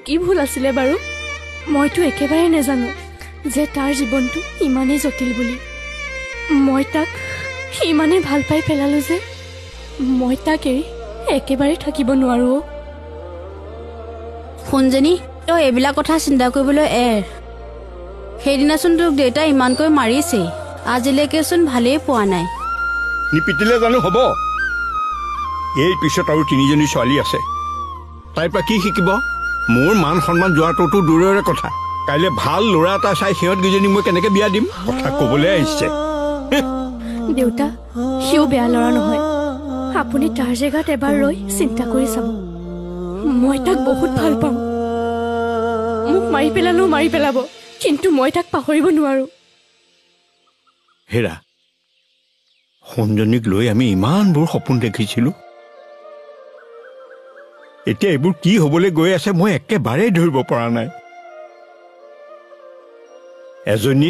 কি ভুল আছিলে বাৰু? মইতো একেবাৰে নাজানো যে তাৰ জীৱনটো ইমানেই জটিল বুলি। মই তাক ইমানেই ভাল পাই পেলালো যে মই তাক এৰি একেবাৰে থাকিব নোৱাৰো। সোণজনী, তই এইবিলাক কথা চিন্তা কৰিবলৈ এৰ। সেইদিনাচোন তোক দেউতাই ইমানকৈ মাৰিছেই, আজিলৈকেচোন ভালেই পোৱা নাই। নিপিটিলে জানো হ'ব? এই পিছত আৰু তিনিজনী ছোৱালী আছে, তাইৰ পৰা কি শিকিব? মোৰ মান সন্মান যোৱাটোতো দূৰৰে কথা, কাইলৈ ভাল ল'ৰা এটা চাই সিহঁতকেইজনী মই কেনেকৈ বিয়া দিম? কথা ক'বলৈ আহিছে। দেউতা, সিও বেয়া ল'ৰা নহয়। আপুনি তাৰ জেগাত এবাৰ ৰৈ চিন্তা কৰি চাব। মই তাক বহুত ভাল পাওঁ। মোক মাৰি পেলালেও মাৰি পেলাব, কিন্তু মই তাক পাহৰিব নোৱাৰো। হেৰা, সোণজনীক লৈ আমি ইমানবোৰ সপোন দেখিছিলো, এতিয়া এইবোৰ কি হ'বলৈ গৈ আছে মই একেবাৰেই ধৰিব পৰা নাই। এজনী